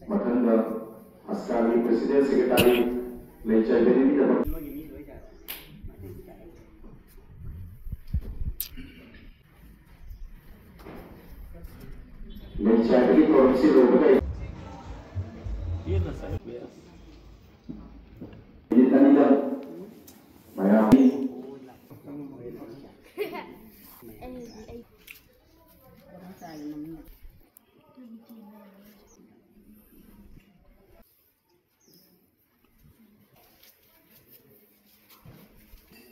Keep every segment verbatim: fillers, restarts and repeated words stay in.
ꯃꯊꯪꯗ ꯑꯁꯥꯝꯒꯤ ꯄ꯭ꯔꯦꯁꯤꯗꯦꯟ ꯁꯦꯀ꯭ꯔꯦꯇꯥꯔꯤ ꯂꯩꯆꯥꯏꯕꯤꯅ ꯃꯤꯗ ꯂꯩꯆꯥꯏꯕꯤꯒꯤ ꯊꯧꯔꯝꯁꯤ ꯂꯣꯏꯕꯗ ꯃꯤꯅꯤꯠ ꯑꯅꯤꯗ ꯃꯌꯥꯝ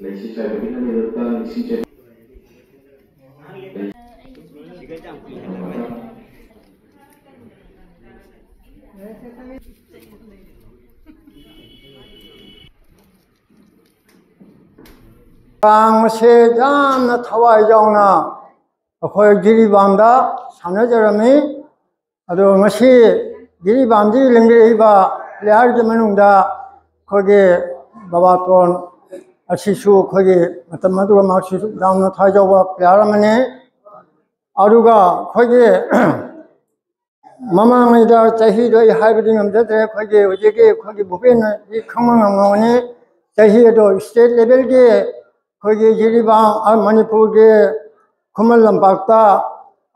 ꯂꯩꯁꯤ ꯆꯥꯏꯕꯤꯅ ꯃꯤꯔꯛꯇ ꯅꯤꯡꯁꯤꯡꯖꯔꯤ꯫ ꯀꯥꯡ ꯑꯁꯦ ꯌꯥꯝꯅ ꯊꯋꯥꯏ ꯌꯥꯎꯅ ꯑꯩꯈꯣꯏ ꯖꯤꯔꯤꯕꯥꯝꯗ ꯁꯥꯟꯅꯖꯔꯝꯃꯤ꯫ ꯑꯗꯣ ꯉꯁꯤ ꯖꯤꯔꯤꯕꯥꯝꯗꯒꯤ ꯂꯦꯡꯕꯤꯔꯛꯏꯕ ꯄ꯭ꯂꯦꯌꯥꯔꯒꯤ ꯃꯅꯨꯡꯗ ꯑꯩꯈꯣꯏꯒꯤ ꯕꯕꯥꯇꯣꯟ ꯑꯁꯤꯁꯨ ꯑꯩꯈꯣꯏꯒꯤ ꯃꯇꯝ ꯑꯗꯨꯒ ꯃꯍꯥꯛꯁꯤꯁꯨ ꯌꯥꯝꯅ ꯊꯋꯥꯏ ꯌꯥꯎꯕ ꯄ꯭ꯂꯦꯌꯥꯔ ꯑꯃꯅꯤ꯫ ꯑꯗꯨꯒ ꯑꯩꯈꯣꯏꯒꯤ ꯃꯃꯥꯡꯉꯩꯗ ꯆꯍꯤꯗꯣ ꯑꯩ ꯍꯥꯏꯕꯗꯤ ꯉꯝꯖꯗ꯭ꯔꯦ, ꯑꯩꯈꯣꯏꯒꯤ ꯍꯧꯖꯤꯛꯀꯤ ꯑꯩꯈꯣꯏꯒꯤ ꯚꯨꯄꯦꯟ ꯑꯁꯤ ꯈꯪꯕ ꯉꯝꯒꯅꯤ꯫ ꯆꯍꯤ ꯑꯗꯣ ꯁ꯭ꯇꯦꯠ ꯂꯦꯚꯦꯜꯒꯤ ꯑꯩꯈꯣꯏꯒꯤ ꯖꯤꯔꯤꯕꯥꯝ, ꯑ, ꯃꯅꯤꯄꯨꯔꯒꯤ ꯈꯨꯃꯟ ꯂꯝꯄꯥꯛꯇ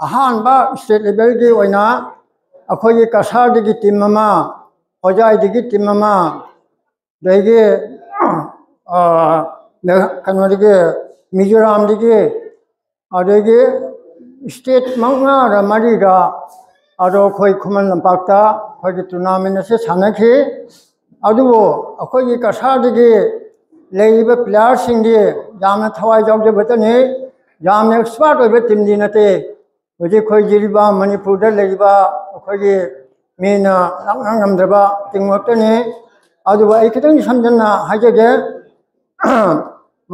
ꯑꯍꯥꯟꯕ ꯁ꯭ꯇꯦꯠ ꯂꯦꯚꯦꯜꯒꯤ ꯑꯣꯏꯅ ꯑꯩꯈꯣꯏꯒꯤ ꯀꯁꯥꯔꯗꯒꯤ ꯇꯤꯝ ꯑꯃ, ꯍꯣꯖꯥꯏꯗꯒꯤ ꯇꯤꯝ ꯑꯃ, ꯑꯗꯒꯤ, ꯑ, ꯃꯦ-, ꯀꯩꯅꯣꯗꯒꯤ, ꯃꯤꯖꯣꯔꯥꯝꯗꯒꯤ, ꯑꯗꯒꯤ ꯁ꯭ꯇꯦꯠ ꯃꯉꯥꯔ ꯃꯔꯤꯔ ꯑꯗꯣ ꯑꯩꯈꯣꯏ ꯈꯨꯃꯟ ꯂꯝꯄꯥꯛꯇ ꯑꯩꯈꯣꯏꯒꯤ ꯇꯣꯔꯅꯥꯃꯦꯟ ꯑꯁꯤ ꯁꯥꯟꯅꯈꯤ꯫ ꯑꯗꯨꯕꯨ ꯑꯩꯈꯣꯏꯒꯤ ꯀꯁꯥꯔꯗꯒꯤ ꯂꯩꯔꯤꯕ ꯄ꯭ꯂꯦꯌꯥꯔꯁꯤꯡꯗꯤ ꯌꯥꯝꯅ ꯊꯋꯥꯏ ꯌꯥꯎꯖꯕꯇꯅꯤ, ꯌꯥꯝꯅ ꯑꯦꯛꯁꯄꯥꯔꯠ ꯑꯣꯏꯕ ꯇꯤꯝꯗꯤ ꯅꯠꯇꯦ꯫ ꯍꯧꯖꯤꯛ ꯑꯩꯈꯣꯏ ꯖꯤꯔꯤꯕꯥꯝ ꯃꯅꯤꯄꯨꯔꯗ ꯂꯩꯔꯤꯕ ꯑꯩꯈꯣꯏꯒꯤ ꯃꯤꯅ ꯂꯥꯛꯅ ꯉꯝꯗ꯭ꯔꯕ ꯇꯤꯝ ꯉꯥꯛꯇꯅꯤ꯫ ꯑꯗꯨꯕꯨ ꯑꯩ ꯈꯤꯇꯪ ꯁꯝꯖꯟꯅ ꯍꯥꯏꯖꯒꯦ꯫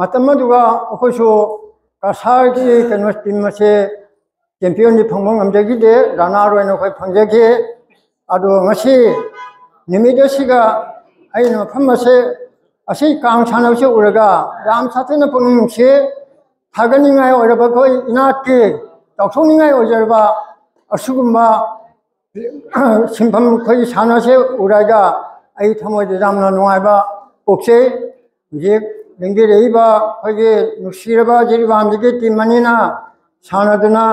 ꯃꯇꯝ ꯑꯗꯨꯒ ꯑꯩꯈꯣꯏꯁꯨ ꯀꯁꯥꯔꯒꯤ ꯀꯩꯅꯣ ꯇꯤꯝ ꯑꯁꯦ ꯆꯦꯝꯄꯤꯌꯟꯗꯤ ꯐꯪꯕ ꯉꯝꯖꯈꯤꯗꯦ, ꯔꯟꯅꯔ ꯑꯣꯏꯅ ꯑꯩꯈꯣꯏ ꯐꯪꯖꯈꯤ꯫ ꯑꯗꯣ ꯉꯁꯤ ꯅꯨꯃꯤꯠ ꯑꯁꯤꯒ ꯑꯩꯅ ꯃꯐꯝ ꯑꯁꯦ, ꯑꯁꯤ ꯀꯥꯡ ꯁꯥꯟꯅꯕꯁꯦ ꯎꯔꯒ ꯌꯥꯝ ꯁꯥꯊꯤꯅ ꯄꯨꯛꯅꯤꯡ ꯅꯨꯡꯁꯤ꯫ ꯊꯥꯒꯠꯅꯤꯡꯉꯥꯏ ꯑꯣꯏꯔꯕ ꯑꯩꯈꯣꯏ ꯏꯅꯥꯠꯀꯤ ꯆꯥꯎꯊꯣꯛꯅꯤꯡꯉꯥꯏ ꯑꯣꯏꯖꯔꯕ ꯑꯁꯤꯒꯨꯝꯕ ꯁꯤꯟꯐꯝ ꯑꯩꯈꯣꯏꯒꯤ ꯁꯥꯟꯅꯕꯁꯦ ꯎꯔꯒ ꯑꯩ ꯊꯃꯣꯏꯗ ꯌꯥꯝꯅ ꯅꯨꯡꯉꯥꯏꯕ ꯄꯣꯛꯆꯩ꯫ ꯍꯧꯖꯤꯛ ꯂꯦꯡꯕꯤꯔꯛꯏꯕ ꯑꯩꯈꯣꯏꯒꯤ ꯅꯨꯡꯁꯤꯔꯕ ꯖꯤꯔꯤꯕꯥꯝꯗꯒꯤ ꯇꯤꯝ ꯑꯅꯤꯅ ꯁꯥꯟꯅꯗꯨꯅ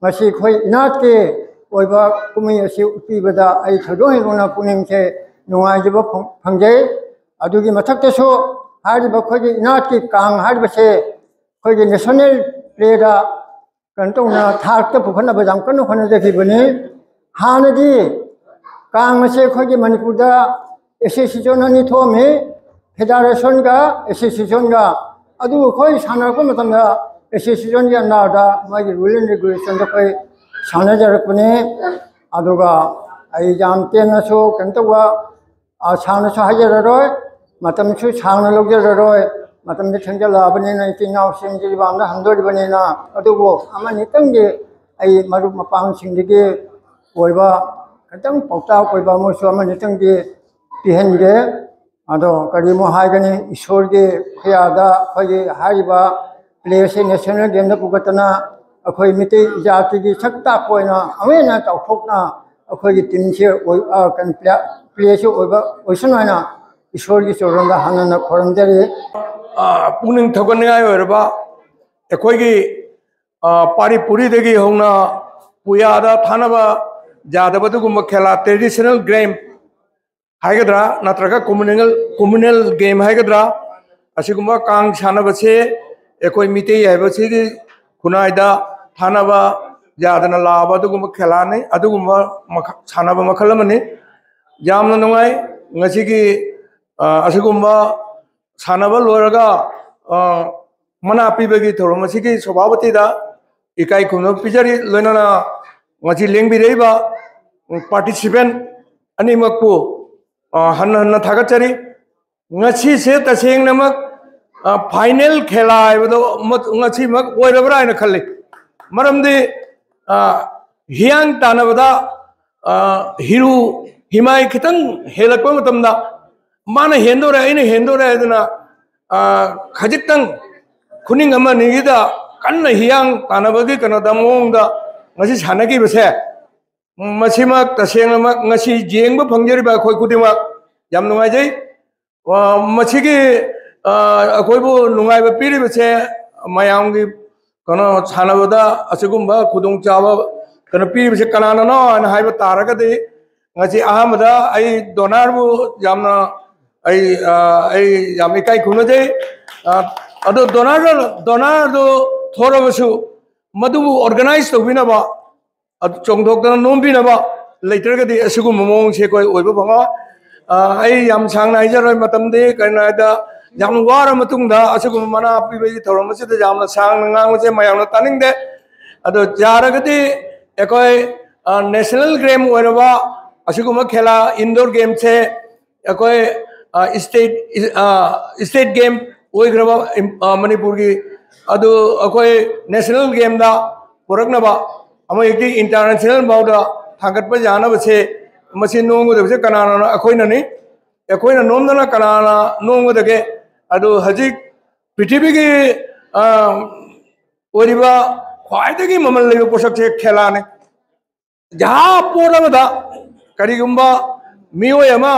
ꯉꯁꯤ ꯑꯩꯈꯣꯏ ꯏꯅꯥꯠꯀꯤ ꯑꯣꯏꯕ ꯀꯨꯝꯍꯩ ꯑꯁꯤ ꯎꯠꯄꯤꯕꯗ ꯑꯩ ꯊꯣꯏꯗꯣꯛ ꯍꯦꯟꯗꯣꯛꯅ ꯄꯨꯛꯅꯤꯡꯁꯦ ꯅꯨꯡꯉꯥꯏꯖꯕ ꯐꯪ-, ꯐꯪꯖꯩ꯫ ꯑꯗꯨꯒꯤ ꯃꯊꯛꯇꯁꯨ ꯍꯥꯏꯔꯤꯕ ꯑꯩꯈꯣꯏꯒꯤ ꯏꯅꯥꯠꯀꯤ ꯀꯥꯡ ꯍꯥꯏꯔꯤꯕꯁꯦ ꯑꯩꯈꯣꯏꯒꯤ ꯅꯦꯁꯅꯦꯜ ꯄ꯭ꯂꯦꯗ ꯀꯩꯅꯣ ꯇꯧꯅ ꯊꯥꯛꯇ ꯄꯨꯈꯠꯅꯕ ꯌꯥꯝ ꯀꯟꯅ ꯍꯣꯠꯅꯖꯈꯤꯕꯅꯤ꯫ ꯍꯥꯟꯅꯗꯤ ꯀꯥꯡ ꯑꯁꯦ ꯑꯩꯈꯣꯏꯒꯤ ꯃꯅꯤꯄꯨꯔꯗ ꯑꯦꯁꯣꯁꯤꯌꯦꯁꯟ ꯑꯅꯤ ꯊꯣꯛꯑꯝꯃꯤ, ꯐꯦꯗꯔꯦꯁꯟꯒ ꯑꯦꯁꯣꯁꯤꯌꯦꯁꯟꯒ꯫ ꯑꯗꯨꯕꯨ ꯑꯩꯈꯣꯏ ꯁꯥꯟꯅꯔꯛꯄ ꯃꯇꯝꯗ ꯑꯦꯁꯣꯁꯤꯌꯦꯁꯟꯒꯤ ꯑꯟꯗꯔꯗ ꯃꯥꯒꯤ ꯔꯨꯜ ꯑꯦꯟ ꯔꯦꯒꯨꯂꯦꯁꯟꯗ ꯑꯩꯈꯣꯏ ꯁꯥꯟꯅꯖꯔꯛꯄꯅꯤ꯫ ꯑꯗꯨꯒ ꯑꯩ ꯌꯥꯝ ꯇꯦꯟꯅꯁꯨ ꯀꯩꯅꯣ ꯇꯧꯕ ꯑ, ꯁꯥꯡꯅꯁꯨ ꯍꯥꯏꯖꯔꯔꯣꯏ, ꯃꯇꯝꯁꯨ ꯁꯥꯡꯅ ꯂꯧꯖꯔꯔꯣꯏ꯫ ꯃꯇꯝꯗꯤ ꯊꯦꯡꯖꯜꯂꯛꯑꯕꯅꯤꯅ, ꯏꯆꯤꯟ ꯏꯅꯥꯎꯁꯤꯡ ꯖꯤꯔꯤꯕꯥꯝꯗ ꯍꯟꯗꯣꯔꯤꯕꯅꯤꯅ꯫ ꯑꯗꯨꯕꯨ ꯑꯃꯅꯤꯇꯪꯗꯤ ꯑꯩ ꯃꯔꯨꯞ ꯃꯄꯥꯡꯁꯤꯡꯗꯒꯤ ꯑꯣꯏꯕ ꯈꯤꯇꯪ ꯄꯥꯎꯇꯥꯛ ꯑꯣꯏꯕ ꯑꯃꯁꯨ ꯑꯃꯅꯤꯇꯪꯗꯤ ꯄꯤꯍꯟꯒꯦ꯫ ꯑꯗꯣ ꯀꯔꯤꯃꯣ ꯍꯥꯏꯒꯅꯤ, ꯏꯁꯣꯔꯒꯤ ꯈꯨꯌꯥꯗ ꯑꯩꯈꯣꯏꯒꯤ ꯍꯥꯏꯔꯤꯕ ꯄ꯭ꯂꯦꯁꯦ ꯅꯦꯁꯅꯦꯜ ꯒꯦꯝꯗ ꯄꯨꯈꯠꯇꯅ ꯑꯩꯈꯣꯏ ꯃꯤꯇꯩ ꯖꯥꯇꯤꯒꯤ ꯁꯛ ꯇꯥꯛꯄ ꯑꯣꯏꯅ ꯑꯃꯨꯛ ꯍꯦꯟꯅ ꯆꯥꯎꯊꯣꯛꯅ ꯑꯩꯈꯣꯏꯒꯤ ꯇꯤꯝꯁꯦ ꯑꯣꯏ-, ꯑ, ꯀꯩꯅꯣ, ꯄ꯭ꯂꯦ-, ꯄ꯭ꯂꯦꯁꯦ ꯑꯣꯏꯕ ꯑꯣꯏꯁꯅꯨ ꯍꯥꯏꯅ ꯏꯁꯣꯔꯒꯤ ꯆꯨꯔꯣꯟꯗ ꯍꯥꯟꯅꯅ ꯈꯨꯔꯨꯝꯖꯔꯤ꯫ ꯑ, ꯄꯨꯛꯅꯤꯡ ꯊꯧꯒꯠꯅꯤꯡꯉꯥꯏ ꯑꯣꯏꯔꯕ ꯑꯩꯈꯣꯏꯒꯤ, ꯑ, ꯄꯥꯔꯤ ꯄꯨꯔꯤꯗꯒꯤ ꯍꯧꯅ ꯄꯨꯌꯥꯗ ꯊꯥꯅꯕ ꯌꯥꯗꯕ ꯑꯗꯨꯒꯨꯝꯕ ꯈꯦꯂꯥ, ꯇ꯭ꯔꯦꯗꯤꯁꯅꯦꯜ ꯒꯦꯝ ꯍꯥꯏꯒꯗ꯭ꯔꯥ, ꯅꯠꯇ꯭ꯔꯒ ꯀꯣꯃꯨꯅꯦꯜ, ꯀꯣꯃꯨꯅꯦꯜ ꯒꯦꯝ ꯍꯥꯏꯒꯗ꯭ꯔꯥ, ꯑꯁꯤꯒꯨꯝꯕ ꯀꯥꯡ ꯁꯥꯟꯅꯕꯁꯦ ꯑꯩꯈꯣꯏ ꯃꯤꯇꯩ ꯍꯥꯏꯕꯁꯤꯒꯤ ꯈꯨꯟꯅꯥꯏꯗ ꯊꯥꯅꯕ ꯌꯥꯗꯅ ꯂꯥꯛꯑꯕ ꯑꯗꯨꯒꯨꯝꯕ ꯈꯦꯂꯥꯅꯤ, ꯑꯗꯨꯒꯨꯝꯕ ꯃꯈ-, ꯁꯥꯟꯅꯕ ꯃꯈꯜ ꯑꯃꯅꯤ꯫ ꯌꯥꯝꯅ ꯅꯨꯡꯉꯥꯏ ꯉꯁꯤꯒꯤ, ꯑ, ꯑꯁꯤꯒꯨꯝꯕ ꯁꯥꯟꯅꯕ ꯂꯣꯏꯔꯒ, ꯑ, ꯃꯅꯥ ꯄꯤꯕꯒꯤ ꯊꯧꯔꯝ ꯑꯁꯤꯒꯤ ꯁꯚꯥꯄꯇꯤꯗ ꯏꯀꯥꯏ ꯈꯨꯝꯅꯕ ꯄꯤꯖꯔꯤ꯫ ꯂꯣꯏꯅꯅ ꯉꯁꯤ ꯂꯦꯡꯕꯤꯔꯛꯏꯕ ꯄꯥꯔꯇꯤꯁꯤꯄꯦꯟ ꯑꯅꯤꯃꯛꯄꯨ, ꯑ, ꯍꯟꯅ ꯍꯟꯅ ꯊꯥꯒꯠꯆꯔꯤ꯫ ꯉꯁꯤꯁꯦ ꯇꯁꯦꯡꯅꯃꯛ, ꯑ, ꯐꯥꯏꯅꯦꯜ ꯈꯦꯂꯥ ꯍꯥꯏꯕꯗꯣ ꯃ-, ꯉꯁꯤꯃꯛ ꯑꯣꯏꯔꯕ꯭ꯔꯥ ꯍꯥꯏꯅ ꯈꯜꯂꯤ꯫ ꯃꯔꯝꯗꯤ, ꯑ, ꯍꯤꯌꯥꯡ ꯇꯥꯟꯅꯕꯗ, ꯑ, ꯍꯤꯔꯨ ꯍꯤꯃꯥꯏ ꯈꯤꯇꯪ ꯍꯦꯜꯂꯛꯄ ꯃꯇꯝꯗ ꯃꯥꯅ ꯍꯦꯟꯗꯣꯔꯦ, ꯑꯩꯅ ꯍꯦꯟꯗꯣꯔꯦ ꯍꯥꯏꯗꯅ, ꯑ, ꯈꯖꯤꯛꯇꯪ ꯈꯨꯅꯤꯡ ꯑꯃ ꯑꯅꯤꯒꯤꯗ ꯀꯟꯅ ꯍꯤꯌꯥꯡ ꯇꯥꯟꯅꯕꯒꯤ ꯀꯩꯅꯣꯗ ꯃꯑꯣꯡꯗ ꯉꯁꯤ ꯁꯥꯟꯅꯈꯤꯕꯁꯦ, ꯃꯁꯤꯃꯛ ꯇꯁꯦꯡꯅꯃꯛ ꯉꯁꯤ ꯌꯦꯡꯕ ꯐꯪꯖꯔꯤꯕ ꯑꯩꯈꯣꯏ ꯈꯨꯗꯤꯡꯃꯛ ꯌꯥꯝ ꯅꯨꯡꯉꯥꯏꯖꯩ꯫ ꯑ, ꯃꯁꯤꯒꯤ, ꯑ, ꯑꯩꯈꯣꯏꯕꯨ ꯅꯨꯡꯉꯥꯏꯕ ꯄꯤꯔꯤꯕꯁꯦ ꯃꯌꯥꯝꯒꯤ ꯀꯩꯅꯣ ꯁꯥꯟꯅꯕꯗ ꯑꯁꯤꯒꯨꯝꯕ ꯈꯨꯗꯣꯡꯆꯥꯕ ꯀꯩꯅꯣ ꯄꯤꯔꯤꯕꯁꯦ ꯀꯅꯥꯅꯅꯣ ꯍꯥꯏꯅ ꯍꯥꯏꯕ ꯇꯥꯔꯒꯗꯤ, ꯉꯁꯤ ꯑꯍꯥꯟꯕꯗ ꯑꯩ ꯗꯣꯅꯥꯔꯕꯨ ꯌꯥꯝꯅ, ꯑꯩ, ꯑ, ꯑꯩ ꯌꯥꯝ ꯏꯀꯥꯏ ꯈꯨꯝꯅꯖꯩ꯫ ꯑ, ꯑꯗꯣ ꯗꯣꯅꯥꯔꯗꯣ, ꯗꯣꯅꯥꯔꯗꯣ ꯊꯣꯔꯕꯁꯨ ꯃꯗꯨꯕꯨ organize ꯇꯧꯕꯤꯅꯕ, ꯑꯗꯨ ꯆꯣꯡꯊꯣꯛꯇꯅ ꯅꯣꯝꯕꯤꯅꯕ ꯂꯩꯇ꯭ꯔꯒꯗꯤ ꯑꯁꯤꯒꯨꯝꯕ ꯃꯑꯣꯡꯁꯦ ꯑꯩꯈꯣꯏ ꯑꯣꯏꯕ ꯐꯪꯉꯣꯏ꯫ ꯑ, ꯑꯩ ꯌꯥꯝ ꯁꯥꯡꯅ ꯍꯥꯏꯖꯔꯣꯏ, ꯃꯇꯝꯗꯤ ꯀꯩꯅꯣ ꯍꯥꯏꯗ ꯌꯥꯝ ꯋꯥꯔ ꯃꯇꯨꯡꯗ ꯑꯁꯤꯒꯨꯝꯕ ꯃꯅꯥ ꯄꯤꯕꯒꯤ ꯊꯧꯔꯝ ꯑꯁꯤꯗ ꯌꯥꯝꯅ ꯁꯥꯡꯅ ꯉꯥꯡꯕꯁꯦ ꯃꯌꯥꯝꯅ ꯇꯥꯅꯤꯡꯗꯦ꯫ ꯑꯗꯣ ꯌꯥꯔꯒꯗꯤ ꯑꯩꯈꯣꯏ, ꯑ, national game ꯑꯣꯏꯔꯕ ꯑꯁꯤꯒꯨꯝꯕ ꯈꯦꯂꯥ indoor gameꯁꯦ ꯑꯩꯈꯣꯏ, ꯑ, state, ꯑ, state game ꯑꯣꯏꯈ꯭ꯔꯕ ꯏꯝ-, ꯑ, ꯃꯅꯤꯄꯨꯔꯒꯤ ꯑꯗꯨ ꯑꯩꯈꯣꯏ national gameꯗ ꯄꯨꯔꯛꯅꯕ, ꯑꯃ ꯍꯦꯛꯇꯤ international ꯐꯥꯎꯗ ꯊꯥꯡꯒꯠꯄ ꯌꯥꯅꯕꯁꯦ, ꯃꯁꯤ ꯅꯣꯝꯒꯗꯕꯁꯦ ꯀꯅꯥꯅꯣ? ꯑꯩꯈꯣꯏꯅꯅꯤ꯫ ꯑꯩꯈꯣꯏꯅ ꯅꯣꯝꯗꯅ ꯀꯅꯥꯅ ꯅꯣꯝꯒꯗꯒꯦ? ꯑꯗꯨ ꯍꯧꯖꯤꯛ ꯄ꯭ꯔꯤꯊꯤꯕꯤꯒꯤ, ꯑ, ꯑꯣꯏꯔꯤꯕ ꯈ꯭ꯋꯥꯏꯗꯒꯤ ꯃꯃꯜ ꯂꯩꯕ ꯄꯣꯠꯁꯛꯁꯦ ꯈꯦꯂꯥꯅꯤ꯫ ꯖꯍꯥ ꯄꯣꯠ ꯑꯃꯗ ꯀꯔꯤꯒꯨꯝꯕ ꯃꯤꯑꯣꯏ ꯑꯃ,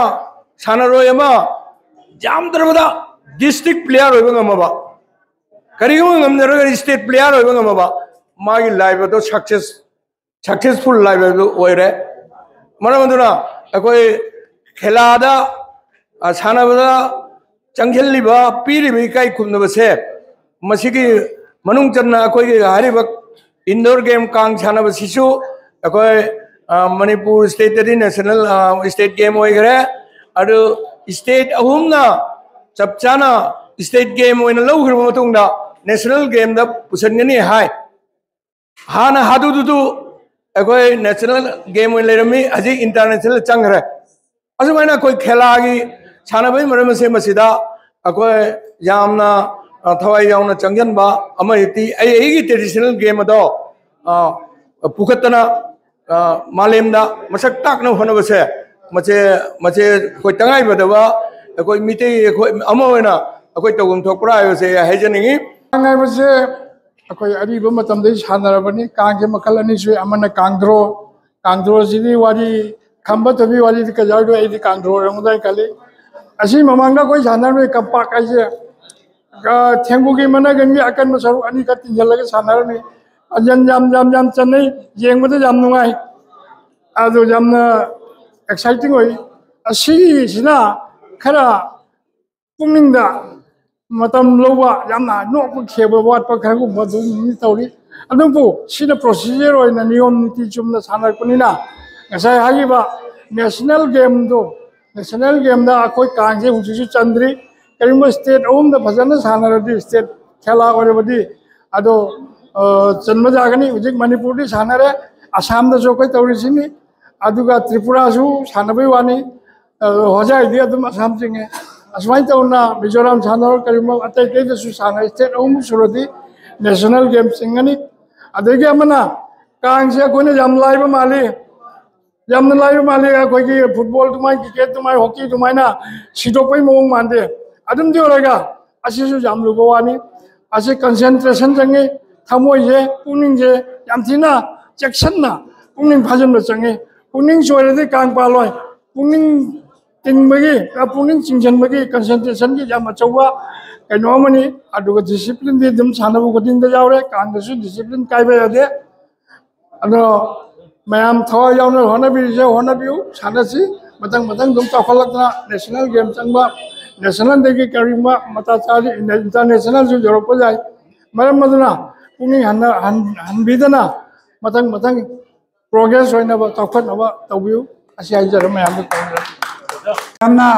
ꯁꯥꯟꯅꯔꯣꯏ ꯑꯃ, ꯌꯥꯝꯗ꯭ꯔꯕꯗ district player ꯑꯣꯏꯕ ꯉꯝꯃꯕ, ꯀꯔꯤꯒꯨꯝꯕ ꯉꯝꯅꯔꯒ state player ꯑꯣꯏꯕ ꯉꯝꯃꯕ, ꯃꯥꯒꯤ life ꯑꯗꯨ success, successful life ꯑꯗꯨ ꯑꯣꯏꯔꯦ꯫ ꯃꯔꯝ ꯑꯗꯨꯅ ꯑꯩꯈꯣꯏ ꯈꯦꯂꯥꯗ, ꯑ, ꯁꯥꯟꯅꯕꯗ ꯆꯪꯁꯤꯜꯂꯤꯕ, ꯄꯤꯔꯤꯕ ꯏꯀꯥꯏ ꯈꯨꯝꯅꯕꯁꯦ, ꯃꯁꯤꯒꯤ ꯃꯅꯨꯡ ꯆꯟꯅ ꯑꯩꯈꯣꯏꯒꯤ ꯍꯥꯏꯔꯤꯕ indoor game ꯀꯥꯡ ꯁꯥꯟꯅꯕꯁꯤꯁꯨ ꯑꯩꯈꯣꯏ, ꯑ, ꯃꯅꯤꯄꯨꯔ stateꯇꯗꯤ national, ꯑ, state game ꯑꯣꯏꯈ꯭ꯔꯦ꯫ ꯑꯗꯨ state ꯑꯍꯨꯝꯅ ꯆꯞ ꯆꯥꯅ state game ꯑꯣꯏꯅ ꯂꯧꯈ꯭ꯔꯕ ꯃꯇꯨꯡꯗ national gameꯗ ꯄꯨꯁꯤꯟꯒꯅꯤ ꯍꯥꯏ꯫ ꯍꯥꯟꯅ ꯍꯥꯗꯨꯗꯨꯗꯨ ꯑꯩꯈꯣꯏ national game ꯑꯣꯏꯅ ꯂꯩꯔꯝꯃꯤ, ꯍꯧꯖꯤꯛ international ꯆꯪꯈ꯭ꯔꯦ꯫ ꯑꯁꯨꯃꯥꯏꯅ ꯑꯩꯈꯣꯏ ꯈꯦꯂꯥꯒꯤ ꯁꯥꯟꯅꯕꯒꯤ ꯃꯔꯝ ꯑꯁꯦ ꯃꯁꯤꯗ ꯑꯩꯈꯣꯏ ꯌꯥꯝꯅ, ꯑ, ꯊꯋꯥꯏ ꯌꯥꯎꯅ ꯆꯪꯁꯤꯟꯕ ꯑꯃꯗꯤ ꯑꯩ ꯑꯩꯒꯤ traditional game ꯑꯗꯣ, ꯑ, ꯄꯨꯈꯠꯇꯅ, ꯑ, ꯃꯥꯂꯦꯝꯗ ꯃꯁꯛ ꯇꯥꯛꯅꯕ ꯍꯣꯠꯅꯕꯁꯦ ꯃꯁꯦ, ꯃꯁꯦ ꯑꯩꯈꯣꯏ ꯇꯉꯥꯏꯐꯗꯕ ꯑꯩꯈꯣꯏ ꯃꯤꯇꯩ ꯑꯩꯈꯣꯏ ꯑꯃ ꯑꯣꯏꯅ ꯑꯩꯈꯣꯏ ꯇꯧꯐꯝ ꯊꯣꯛꯄ꯭ꯔꯥ ꯍꯥꯏꯕꯁꯦ ꯑꯩ ꯍꯥꯏꯖꯅꯤꯡꯉꯤ꯫ ꯀꯥꯡ ꯍꯥꯏꯕꯁꯦ ꯑꯩꯈꯣꯏ ꯑꯔꯤꯕ ꯃꯇꯝꯗꯒꯤ ꯁꯥꯟꯅꯔꯕꯅꯤ꯫ ꯀꯥꯡꯁꯦ ꯃꯈꯜ ꯑꯅꯤ ꯁꯨꯏ, ꯑꯃꯅ ꯀꯥꯡꯗ꯭ꯔꯣ, ꯀꯥꯡꯗ꯭ꯔꯣꯁꯤꯗꯤ ꯋꯥꯔꯤ ꯈꯝꯕ ꯊꯣꯏꯕꯤ ꯋꯥꯔꯤꯗꯤ ꯀꯩꯗꯧꯗꯣꯏ, ꯑꯩꯗꯤ ꯀꯥꯡꯗ꯭ꯔꯣ ꯑꯣꯏꯔꯝꯒꯗ꯭ꯔꯥ ꯈꯜꯂꯤ꯫ ꯑꯁꯤ ꯃꯃꯥꯡꯗ ꯑꯩꯈꯣꯏ ꯁꯥꯟꯅꯔꯝꯃꯤ ꯀꯝꯄꯥꯛ ꯍꯥꯏꯁꯦ, ꯑ, ꯊꯦꯡꯒꯨꯒꯤ ꯃꯅꯒꯟꯒꯤ ꯑꯀꯟꯕ ꯁꯔꯨꯛ ꯑꯅꯤꯈꯛ ꯇꯤꯟꯁꯤꯜꯂꯒ ꯁꯥꯟꯅꯔꯝꯃꯤ꯫ ꯌꯥꯝ ꯌꯥꯝ ꯌꯥꯝ ꯌꯥꯝ ꯆꯟꯅꯩ, ꯌꯦꯡꯕꯗ ꯌꯥꯝ ꯅꯨꯡꯉꯥꯏ꯫ ꯑꯗꯨ ꯌꯥꯝꯅ ꯑꯦꯛꯁꯥꯏꯇꯤꯡ ꯑꯣꯏ꯫ ꯑꯁꯤꯁꯤꯅ ꯈꯔ ꯄꯨꯛꯅꯤꯡꯗ ꯃꯇꯝ ꯂꯧꯕ, ꯌꯥꯝꯅ ꯅꯣꯛꯄ ꯈꯦꯕ ꯋꯥꯠꯄ ꯈꯔꯒꯨꯝꯕ ꯑꯗꯨꯝ ꯇꯧꯔꯤ꯫ ꯑꯗꯨꯕꯨ ꯁꯤꯅ ꯄ꯭ꯔꯣꯁꯤꯖꯔ ꯑꯣꯏꯅ ꯅꯤꯌꯣꯝ ꯅꯤꯇꯤ ꯆꯨꯝꯅ ꯁꯥꯟꯅꯔꯛꯄꯅꯤꯅ, ꯉꯁꯥꯏ ꯍꯥꯏꯈꯤꯕ ꯅꯦꯁꯅꯦꯜ ꯒꯦꯝꯗꯣ, ꯅꯦꯁꯅꯦꯜ ꯒꯦꯝꯗ ꯑꯩꯈꯣꯏ ꯀꯥꯡꯁꯦ ꯍꯧꯖꯤꯛꯁꯨ ꯆꯟꯗ꯭ꯔꯤ꯫ ꯀꯔꯤꯒꯨꯝꯕ ꯁ꯭ꯇꯦꯠ ꯑꯍꯨꯝꯗ ꯐꯖꯅ ꯁꯥꯟꯅꯔꯗꯤ, ꯁ꯭ꯇꯦꯠ ꯈꯦꯂꯥ ꯑꯣꯏꯔꯕꯗꯤ ꯑꯗꯣ, ꯑ, ꯆꯟꯕ ꯌꯥꯒꯅꯤ꯫ ꯍꯧꯖꯤꯛ ꯃꯅꯤꯄꯨꯔꯗꯤ ꯁꯥꯟꯅꯔꯦ, ꯑꯁꯥꯝꯗꯁꯨ ꯑꯩꯈꯣꯏ ꯇꯧꯔꯤꯁꯤꯅꯤ, ꯑꯗꯨꯒ ꯇ꯭ꯔꯤꯄꯨꯔꯥꯁꯨ ꯁꯥꯟꯅꯕꯩ ꯋꯥꯅꯤ꯫ ꯑ, ꯍꯣꯖꯥꯏꯗꯤ ꯑꯗꯨꯝ ꯑꯁꯥꯝ ꯆꯤꯡꯉꯦ꯫ ꯑꯁꯨꯃꯥꯏꯅ ꯇꯧꯅ ꯃꯤꯖꯣꯔꯥꯝ ꯁꯥꯟꯅꯔꯣ, ꯀꯔꯤꯒꯨꯝꯕ ꯑꯇꯩ ꯑꯇꯩꯗꯁꯨ ꯁꯥꯟꯅꯔꯦ, ꯁ꯭ꯇꯦꯠ ꯑꯍꯨꯝ ꯁꯨꯔꯗꯤ ꯅꯦꯁꯅꯦꯜ ꯒꯦꯝ ꯆꯤꯡꯒꯅꯤ꯫ ꯑꯗꯒꯤ ꯑꯃꯅ ꯀꯥꯡꯁꯦ ꯑꯩꯈꯣꯏꯅ ꯌꯥꯝ ꯂꯥꯏꯕ ꯃꯥꯜꯂꯤ, ꯌꯥꯝꯅ ꯂꯥꯏꯕ ꯃꯥꯜꯂꯤ꯫ ꯑꯩꯈꯣꯏꯒꯤ ꯐꯨꯠꯕꯣꯜ ꯑꯗꯨꯃꯥꯏꯅ, ꯀ꯭ꯔꯤꯀꯦꯠ ꯑꯗꯨꯃꯥꯏꯅ, ꯍꯣꯀꯤ ꯑꯗꯨꯃꯥꯏꯅ ꯁꯤꯗꯣꯛꯄꯩ ꯃꯑꯣꯡ ꯃꯥꯟꯗꯦ꯫ ꯑꯗꯨꯝꯗꯤ ꯑꯣꯏꯔꯒ ꯑꯁꯤꯁꯨ ꯌꯥꯝ ꯂꯨꯕ ꯋꯥꯅꯤ꯫ ꯑꯁꯤ ꯀꯟꯁꯦꯟꯇ꯭ꯔꯦꯁꯟ ꯆꯪꯉꯤ, ꯊꯃꯣꯏꯁꯦ, ꯄꯨꯛꯅꯤꯡꯁꯦ ꯌꯥꯝ ꯊꯤꯅ ꯆꯦꯛꯁꯤꯟꯅ ꯄꯨꯛꯅꯤꯡ ꯐꯥꯖꯤꯟꯕ ꯆꯪꯉꯤ꯫ ꯄꯨꯛꯅꯤꯡ ꯆꯣꯏꯔꯗꯤ ꯀꯥꯡ ꯄꯥꯜꯂꯣꯏ꯫ ꯄꯨꯛꯅꯤꯡ ꯇꯤꯡꯕꯒꯤ, ꯑ, ꯄꯨꯛꯅꯤꯡ ꯆꯤꯡꯁꯤꯟꯕꯒꯤ, ꯀꯟꯁꯦꯟꯇ꯭ꯔꯦꯁꯟꯒꯤ ꯌꯥꯝ ꯑꯆꯧꯕ ꯀꯩꯅꯣ ꯑꯃꯅꯤ꯫ ꯑꯗꯨꯒ ꯗꯤꯁꯤꯄ꯭ꯂꯤꯟꯗꯤ ꯑꯗꯨꯝ ꯁꯥꯟꯅꯕ ꯈꯨꯗꯤꯡꯗ ꯌꯥꯎꯔꯦ, ꯀꯥꯡꯗꯁꯨ ꯗꯤꯁꯤꯄ꯭ꯂꯤꯟ ꯀꯥꯏꯕ ꯌꯥꯗꯦ꯫ ꯑꯗꯣ ꯃꯌꯥꯝ ꯊꯋꯥꯏ ꯌꯥꯎꯅ ꯍꯣꯠꯅꯕꯤꯔꯤꯁꯦ ꯍꯣꯠꯅꯕꯤꯌꯨ, ꯁꯥꯟꯅꯁꯤ꯫ ꯃꯊꯪ ꯃꯊꯪ ꯑꯗꯨꯝ ꯆꯥꯎꯈꯠꯂꯛꯇꯅ ꯅꯦꯁꯅꯦꯜ ꯒꯦꯝ ꯆꯪꯕ, ꯅꯦꯁꯅꯦꯜꯗꯒꯤ ꯀꯔꯤꯒꯨꯝꯕ ꯃꯇꯥ ꯆꯥꯔꯗꯤ ꯏꯟꯇꯔꯅꯦꯁꯅꯦꯜꯁꯨ ꯌꯧꯔꯛꯄ ꯌꯥꯏ꯫ ꯃꯔꯝ ꯑꯗꯨꯅ ꯄꯨꯛꯅꯤꯡ ꯍꯟꯅ-, ꯍꯟ-, ꯍꯟꯕꯤꯗꯅ ꯃꯊꯪ ꯃꯊꯪ ꯄ꯭ꯔꯣꯒ꯭ꯔꯦꯁ ꯑꯣꯏꯅꯕ, ꯆꯥꯎꯈꯠꯅꯕ ꯇꯧꯕꯤꯌꯨ꯫ ꯑꯁꯤ ꯍꯥꯏꯖꯔ ꯃꯌꯥꯝꯗ ꯇꯧꯖꯔꯦ꯫ ꯌꯥꯝꯅ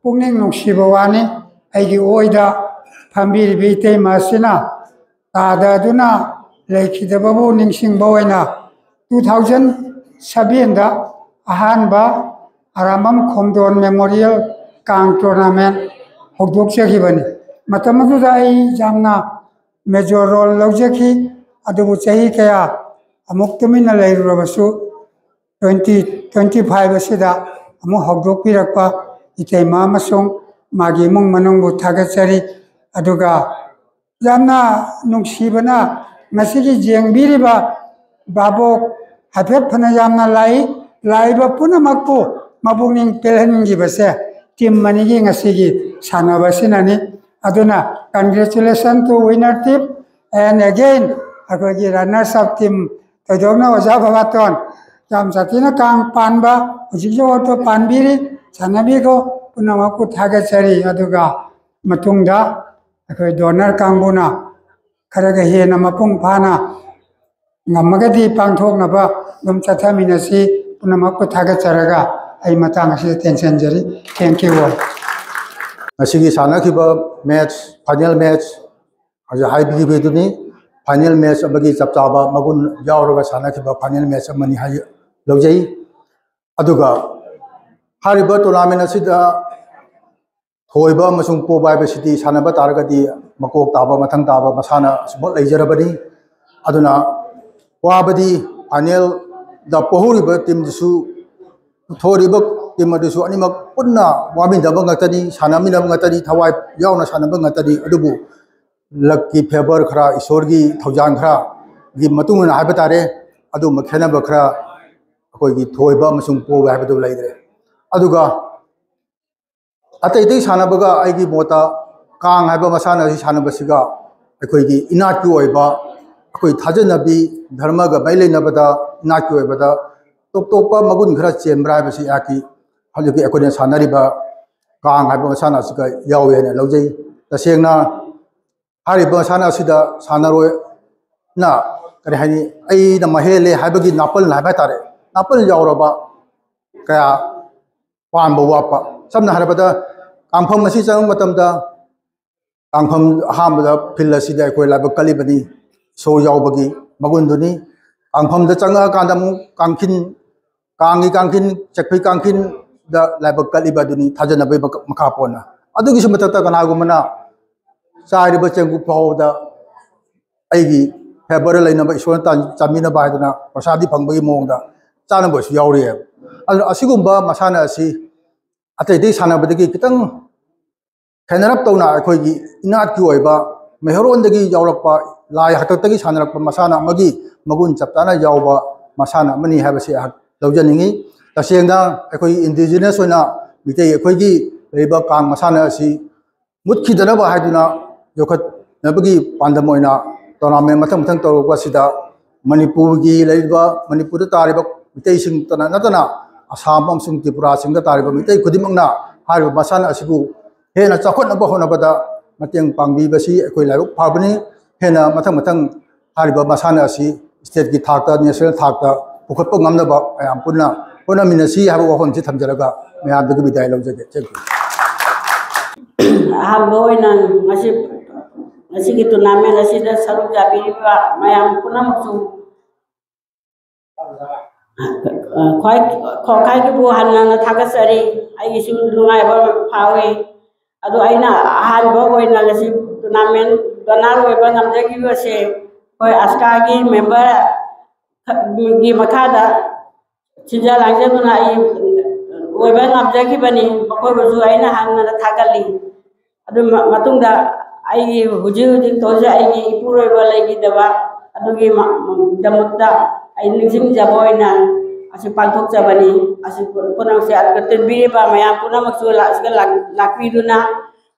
ꯄꯨꯛꯅꯤꯡ ꯅꯨꯡꯁꯤꯕ ꯋꯥꯅꯤ꯫ ꯑꯩꯒꯤ ꯑꯣꯏꯗ ꯐꯝꯕꯤꯔꯤꯕ ꯏꯇꯩꯃ ꯑꯁꯤꯅ ꯇꯥꯗꯗꯨꯅ ꯂꯩꯈꯤꯗꯕꯕꯨ ꯅꯤꯡꯁꯤꯡꯕ ꯑꯣꯏꯅ ꯇꯨ ꯊꯥꯎꯖꯟ ꯁꯚꯦꯟꯗ ꯑꯍꯥꯟꯕ ꯑꯔꯥꯝꯕꯝ ꯈꯣꯝꯗꯣꯟ ꯃꯦꯃꯣꯔꯤꯌꯦꯜ ꯀꯥꯡ ꯇꯣꯔꯅꯥꯃꯦꯟ ꯍꯧꯗꯣꯛꯆꯈꯤꯕꯅꯤ꯫ ꯃꯇꯝ ꯑꯗꯨꯗ ꯑꯩ ꯌꯥꯝꯅ ꯃꯦꯖꯣꯔ ꯔꯣꯜ ꯂꯧꯖꯈꯤ꯫ ꯑꯗꯨꯕꯨ ꯆꯍꯤ ꯀꯌꯥ ꯑꯃꯨꯛ ꯇꯨꯃꯤꯟꯅ ꯂꯩꯔꯨꯔꯕꯁꯨ, ꯇ꯭ꯋꯦꯟꯇꯤ ꯇ꯭ꯋꯦꯟꯇꯤ ꯐꯥꯏꯚ ꯑꯁꯤꯗ ꯑꯃꯨꯛ ꯍꯧꯗꯣꯛꯄꯤꯔꯛꯄ ꯏꯇꯩꯃ ꯑꯃꯁꯨꯡ ꯃꯥꯒꯤ ꯏꯃꯨꯡ ꯃꯅꯨꯡꯕꯨ ꯊꯥꯒꯠꯆꯔꯤ꯫ ꯑꯗꯨꯒ ꯌꯥꯝꯅ ꯅꯨꯡꯁꯤꯕꯅ, ꯉꯁꯤꯒꯤ ꯌꯦꯡꯕꯤꯔꯤꯕ ꯚꯥꯕꯣꯛ ꯍꯥꯏꯐꯦꯠ ꯐꯅ ꯌꯥꯝꯅ ꯂꯥꯛꯏ, ꯂꯥꯛꯏꯕ ꯄꯨꯝꯅꯃꯛꯄꯨ ꯃꯄꯨꯛꯅꯤꯡ ꯄꯦꯜꯍꯟꯈꯤꯕꯁꯦ ꯇꯤꯝ ꯑꯅꯤꯒꯤ ꯉꯁꯤꯒꯤ ꯁꯥꯟꯅꯕꯁꯤꯅꯅꯤ꯫ ꯑꯗꯨꯅ congratulation to winner team, and again ꯑꯩꯈꯣꯏꯒꯤ runners up team, ꯊꯣꯏꯗꯣꯛꯅ ꯑꯣꯖꯥ ꯕꯕꯥꯇꯣꯟ, ꯌꯥꯝ ꯁꯥꯊꯤꯅ ꯀꯥꯡ ꯄꯥꯟꯕ, ꯍꯧꯖꯤꯛꯁꯨ ꯑꯣꯇꯣ ꯄꯥꯟꯕꯤꯔꯤ, ꯁꯥꯟꯅꯕꯤꯈꯣ꯫ ꯄꯨꯝꯅꯃꯛꯄꯨ ꯊꯥꯒꯠꯆꯔꯤ꯫ ꯑꯗꯨꯒ ꯃꯇꯨꯡꯗ ꯑꯩꯈꯣꯏ ꯗꯣꯅꯔ ꯀꯥꯡꯕꯨꯅ ꯈꯔꯒ ꯍꯦꯟꯅ ꯃꯄꯨꯡ ꯐꯥꯅ ꯉꯝꯃꯒꯗꯤ ꯄꯥꯡꯊꯣꯛꯅꯕ ꯑꯗꯨꯝ ꯆꯠꯊꯃꯤꯟꯅꯁꯤ꯫ ꯄꯨꯝꯅꯃꯛꯄꯨ ꯊꯥꯒꯠꯆꯔꯒ ꯑꯩ ꯃꯇꯥꯡ ꯑꯁꯤꯗ ꯇꯦꯟꯁꯤꯟꯖꯔꯤ꯫ Thank you all꯫ ꯉꯁꯤꯒꯤ ꯁꯥꯟꯅꯈꯤꯕ ꯃꯦꯠꯆ, ꯐꯥꯏꯅꯦꯜ ꯃꯦꯠꯆ, ꯍꯧꯖꯤꯛ ꯍꯥꯏꯕꯤꯈꯤꯕꯗꯨꯅꯤ꯫ ꯐꯥꯏꯅꯦꯜ ꯃꯦꯠꯆ ꯑꯃꯒꯤ ꯆꯞ ꯆꯥꯕ ꯃꯒꯨꯟ ꯌꯥꯎꯔꯒ ꯁꯥꯟꯅꯈꯤꯕ ꯐꯥꯏꯅꯦꯜ ꯃꯦꯠꯆ ꯑꯃꯅꯤ ꯍꯥꯏ ꯂꯧꯖꯩ꯫ ꯑꯗꯨꯒ ꯍꯥꯏꯔꯤꯕ ꯇꯣꯔꯅꯥꯃꯦꯟ ꯑꯁꯤꯗ ꯊꯣꯏꯕ ꯑꯃꯁꯨꯡ ꯄꯣꯕ ꯍꯥꯏꯕꯁꯤꯗꯤ ꯁꯥꯟꯅꯕ ꯇꯥꯔꯒꯗꯤ ꯃꯀꯣꯛ ꯇꯥꯕ, ꯃꯊꯪ ꯇꯥꯕ ꯃꯁꯥꯟꯅ ꯑꯁꯤꯃꯛ ꯂꯩꯖꯔꯕꯅꯤ꯫ ꯑꯗꯨꯅ ꯋꯥꯕꯗꯤ ꯐꯥꯏꯅꯦꯜꯗ ꯄꯣꯍꯧꯔꯤꯕ ꯇꯤꯝꯗꯨꯁꯨ, ꯊꯣꯏꯔꯤꯕ ꯇꯤꯝ ꯑꯗꯨꯁꯨ ꯑꯅꯤꯃꯛ ꯄꯨꯟꯅ ꯋꯥꯃꯤꯟꯅꯕ ꯉꯥꯛꯇꯅꯤ, ꯁꯥꯟꯅꯃꯤꯟꯅꯕ ꯉꯥꯛꯇꯅꯤ, ꯊꯋꯥꯏ ꯌꯥꯎꯅ ꯁꯥꯟꯅꯕ ꯉꯥꯛꯇꯅꯤ꯫ ꯑꯗꯨꯕꯨ ꯂꯛꯀꯤ ꯐꯦꯕꯔ ꯈꯔ, ꯏꯁꯣꯔꯒꯤ ꯊꯧꯖꯥꯜ ꯈꯔꯒꯤ ꯃꯇꯨꯡ ꯏꯟꯅ ꯍꯥꯏꯕ ꯇꯥꯔꯦ, ꯑꯗꯨꯒꯨꯝꯕ ꯈꯦꯠꯅꯕ ꯈꯔ ꯑꯩꯈꯣꯏꯒꯤ ꯊꯣꯏꯕ ꯑꯃꯁꯨꯡ ꯄꯣꯕ ꯍꯥꯏꯕꯗꯨ ꯂꯩꯈ꯭ꯔꯦ꯫ ꯑꯗꯨꯒ ꯑꯇꯩ ꯑꯇꯩ ꯁꯥꯟꯅꯕꯒ ꯑꯩꯒꯤ ꯃꯣꯠꯇ ꯀꯥꯡ ꯍꯥꯏꯕ ꯃꯁꯥꯟꯅ ꯑꯁꯤ ꯁꯥꯟꯅꯕꯁꯤꯒ ꯑꯩꯈꯣꯏꯒꯤ ꯏꯅꯥꯠꯀꯤ ꯑꯣꯏꯕ, ꯑꯩꯈꯣꯏ ꯊꯥꯖꯅꯕꯤ, ꯙꯔꯃꯒ ꯃꯔꯤ ꯂꯩꯅꯕꯗ ꯏꯅꯥꯠꯀꯤ ꯑꯣꯏꯕꯗ ꯇꯣꯞ ꯇꯣꯞꯄ ꯃꯒꯨꯟ ꯈꯔ ꯆꯦꯟꯕ꯭ꯔꯥ ꯍꯥꯏꯕꯁꯤ ꯑꯩꯍꯥꯛꯀꯤ ꯍꯧꯖꯤꯛꯀꯤ ꯑꯩꯈꯣꯏꯅ ꯁꯥꯟꯅꯔꯤꯕ ꯀꯥꯡ ꯍꯥꯏꯕ ꯃꯁꯥꯟꯅ ꯑꯁꯤꯒ ꯌꯥꯎꯏ ꯍꯥꯏꯅ ꯂꯧꯖꯩ꯫ ꯇꯁꯦꯡꯅ ꯍꯥꯏꯔꯤꯕ ꯃꯁꯥꯟꯅ ꯑꯁꯤꯗ ꯁꯥꯟꯅꯔꯣꯏꯅ, ꯀꯔꯤ ꯍꯥꯏꯅꯤ, ꯑꯩꯅ ꯃꯍꯦꯜꯂꯦ ꯍꯥꯏꯕꯒꯤ ꯅꯥꯄꯜ ꯍꯥꯏꯕ ꯍꯥꯏꯇꯥꯔꯦ, ꯅꯥꯄꯜ ꯌꯥꯎꯔꯕ ꯀꯌꯥ ꯄꯥꯟꯕ ꯋꯥꯠꯄ꯫ ꯁꯝꯅ ꯍꯥꯏꯔꯕꯗ, ꯀꯥꯡꯐꯝ ꯑꯁꯤ ꯆꯪꯕ ꯃꯇꯝꯗ, ꯀꯥꯡꯐꯝ ꯑꯍꯥꯟꯕꯗ ꯐꯤꯜ ꯑꯁꯤꯗ ꯑꯩꯈꯣꯏ ꯂꯥꯏꯕꯛ ꯀꯠꯂꯤꯕꯅꯤ, ꯏꯁꯣꯔ ꯌꯥꯎꯕꯒꯤ ꯃꯒꯨꯟꯗꯨꯅꯤ꯫ ꯀꯥꯡꯐꯝꯗ ꯆꯪꯉꯛꯑꯀꯥꯟꯗ ꯑꯃꯨꯛ ꯀꯥꯡꯈꯤꯟ, ꯀꯥꯡꯒꯤ ꯀꯥꯡꯈꯤꯟ, ꯆꯩꯈꯣꯏ ꯀꯥꯡꯈꯤꯟꯗ ꯂꯥꯏꯕꯛ ꯀꯠꯂꯤꯕ ꯑꯗꯨꯅꯤ, ꯊꯥꯖꯅꯕꯒꯤ ꯃꯈꯥ ꯄꯣꯟꯅ꯫ ꯑꯗꯨꯒꯤꯁꯨ ꯃꯊꯛꯇ ꯀꯅꯥꯒꯨꯝꯕꯅ ꯆꯥꯏꯔꯤꯕ ꯆꯦꯡꯀꯨꯞ ꯐꯥꯎꯕꯗ ꯑꯩꯒꯤ ꯐꯦꯕꯔꯗ ꯂꯩꯅꯕ, ꯏꯁꯣꯔꯅ ꯆꯥꯟꯕꯤꯅꯕ ꯍꯥꯏꯗꯨꯅ ꯄ꯭ꯔꯁꯥꯗꯤ ꯐꯪꯕꯒꯤ ꯃꯑꯣꯡꯗ ꯆꯥꯅꯕꯁꯨ ꯌꯥꯎꯔꯤꯑꯕ꯫ ꯑꯗꯨꯅ ꯑꯁꯤꯒꯨꯝꯕ ꯃꯁꯥꯟꯅ ꯑꯁꯤ ꯑꯇꯩ ꯑꯇꯩ ꯁꯥꯟꯅꯕꯗꯒꯤ ꯈꯤꯇꯪ ꯈꯦꯠꯅꯔꯞ ꯇꯧꯅ ꯑꯩꯈꯣꯏꯒꯤ ꯏꯅꯥꯠꯀꯤ ꯑꯣꯏꯕ ꯃꯩꯍꯧꯔꯣꯟꯗꯒꯤ ꯌꯥꯎꯔꯛꯄ, ꯂꯥꯏ ꯍꯥꯛꯇꯛꯇꯒꯤ ꯁꯥꯟꯅꯔꯛꯄ ꯃꯁꯥꯟꯅ ꯑꯃꯒꯤ ꯃꯒꯨꯟ ꯆꯞ ꯆꯥꯅ ꯌꯥꯎꯕ ꯃꯁꯥꯟꯅ ꯑꯃꯅꯤ ꯍꯥꯏꯕꯁꯤ ꯑꯩꯍꯥꯛ ꯂꯧꯖꯅꯤꯡꯏ꯫ ꯇꯁꯦꯡꯅ ꯑꯩꯈꯣꯏ indigenous ꯑꯣꯏꯅ ꯃꯤꯇꯩ ꯑꯩꯈꯣꯏꯒꯤ ꯂꯩꯔꯤꯕ ꯀꯥꯡ ꯃꯁꯥꯟꯅ ꯑꯁꯤ ꯃꯨꯠꯈꯤꯗꯅꯕ ꯍꯥꯏꯗꯨꯅ ꯌꯣꯛꯈꯠꯅꯕꯒꯤ ꯄꯥꯟꯗꯝ ꯑꯣꯏꯅ tournament ꯃꯊꯪ ꯃꯊꯪ ꯇꯧꯔꯛꯄ ꯑꯁꯤꯗ ꯃꯅꯤꯄꯨꯔꯒꯤ ꯂꯩꯔꯤꯕ, ꯃꯅꯤꯄꯨꯔꯗ ꯇꯥꯔꯤꯕ ꯃꯤꯇꯩꯁꯤꯡꯇ ꯅꯠꯇꯅ ꯑꯁꯥꯝ ꯑꯃꯁꯨꯡ ꯇ꯭ꯔꯤꯄꯨꯔꯥꯁꯤꯡꯗ ꯇꯥꯔꯤꯕ ꯃꯤꯇꯩ ꯈꯨꯗꯤꯡꯃꯛꯅ ꯍꯥꯏꯔꯤꯕ ꯃꯁꯥꯟꯅ ꯑꯁꯤꯕꯨ ꯍꯦꯟꯅ ꯆꯥꯎꯈꯠꯅꯕ ꯍꯣꯠꯅꯕꯗ ꯃꯇꯦꯡ ꯄꯥꯡꯕꯤꯕꯁꯤ ꯑꯩꯈꯣꯏ ꯂꯥꯏꯕꯛ ꯐꯕꯅꯤ꯫ ꯍꯦꯟꯅ ꯃꯊꯪ ꯃꯊꯪ ꯍꯥꯏꯔꯤꯕ ꯃꯁꯥꯟꯅ ꯑꯁꯤ stateꯀꯤ ꯊꯥꯛꯇ, national ꯊꯥꯛꯇ ꯄꯨꯈꯠꯄ ꯉꯝꯅꯕ ꯃꯌꯥꯝ ꯄꯨꯟꯅ ꯍꯣꯠꯅꯃꯤꯟꯅꯁꯤ ꯍꯥꯏꯕ ꯋꯥꯐꯝꯁꯤ ꯊꯝꯖꯔꯒ ꯃꯌꯥꯝꯗꯒꯤ ꯕꯤꯗꯥꯏ ꯂꯧꯖꯒꯦ꯫ Thank you꯫ ꯑꯍꯥꯟꯕ ꯑꯣꯏꯅ ꯉꯁꯤ, ꯉꯁꯤꯒꯤ tournament ꯑꯁꯤꯗ ꯁꯔꯨꯛ ꯌꯥꯕꯤꯔꯤꯕ ꯃꯌꯥꯝ ꯄꯨꯝꯅꯃꯛꯁꯨ, ꯑ, ꯈ꯭ꯋꯥꯏ, ꯈ꯭ꯋꯥꯏꯗꯒꯤꯕꯨ ꯍꯟꯅ ꯊꯥꯒꯠꯆꯔꯤ꯫ ꯑꯩꯒꯤꯁꯨ ꯅꯨꯡꯉꯥꯏꯕ ꯐꯥꯎꯏ꯫ ꯑꯗꯣ ꯑꯩꯅ ꯑꯍꯥꯟꯕ ꯑꯣꯏꯅ ꯉꯁꯤ tournament winner ꯑꯣꯏꯕ ꯉꯝꯖꯈꯤꯕꯁꯦ ꯑꯩꯈꯣꯏ ASCAꯒꯤ member ꯒꯤ ꯃꯈꯥꯗ ꯁꯤꯟꯖ ꯂꯥꯡꯖꯗꯨꯅ ꯑꯩ ꯑꯣꯏꯕ ꯉꯝꯖꯈꯤꯕꯅꯤ꯫ ꯃꯈꯣꯏꯕꯨꯁꯨ ꯑꯩꯅ ꯍꯟꯅ ꯊꯥꯒꯠꯂꯤ꯫ ꯑꯗꯨ ꯃ-, ꯃꯇꯨꯡꯗ ꯑꯩꯒꯤ ꯍꯧꯖꯤꯛ ꯍꯧꯖꯤꯛ ꯇꯧꯖ ꯑꯩꯒꯤ ꯏꯄꯨꯔꯣꯏꯕ ꯂꯩꯈꯤꯗꯕ ꯑꯗꯨꯒꯤ ꯃ-, ꯗꯃꯛꯇ ꯑꯩ ꯅꯤꯡꯁꯤꯡꯖꯕ ꯑꯣꯏꯅ ꯑꯁꯤ ꯄꯥꯡꯊꯣꯛꯆꯕꯅꯤ꯫ ꯑꯁꯤ ꯄꯨꯝꯅꯃꯛꯁꯦ ꯑꯗꯨꯒ ꯇꯤꯟꯕꯤꯔꯤꯕ ꯃꯌꯥꯝ ꯄꯨꯝꯅꯃꯛꯁꯨ ꯂꯥꯛ-, ꯁꯤꯗ ꯂꯥꯛ-, ꯂꯥꯛꯄꯤꯗꯨꯅ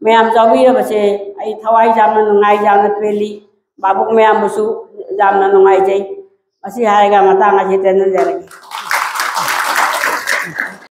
ꯃꯌꯥꯝ ꯌꯥꯎꯕꯤꯔꯕꯁꯦ ꯑꯩ ꯊꯋꯥꯏ ꯌꯥꯝꯅ ꯅꯨꯡꯉꯥꯏ, ꯌꯥꯝꯅ ꯄꯦꯜꯂꯤ꯫ ꯚꯥꯕꯣꯛ ꯃꯌꯥꯝꯕꯨꯁꯨ ꯌꯥꯝꯅ ꯅꯨꯡꯉꯥꯏꯖꯩ꯫ ꯃꯁꯤ ꯍꯥꯏꯔꯒ ꯃꯇꯥꯡ ꯑꯁꯤꯗ ꯇꯦꯟꯖꯔꯒꯦ꯫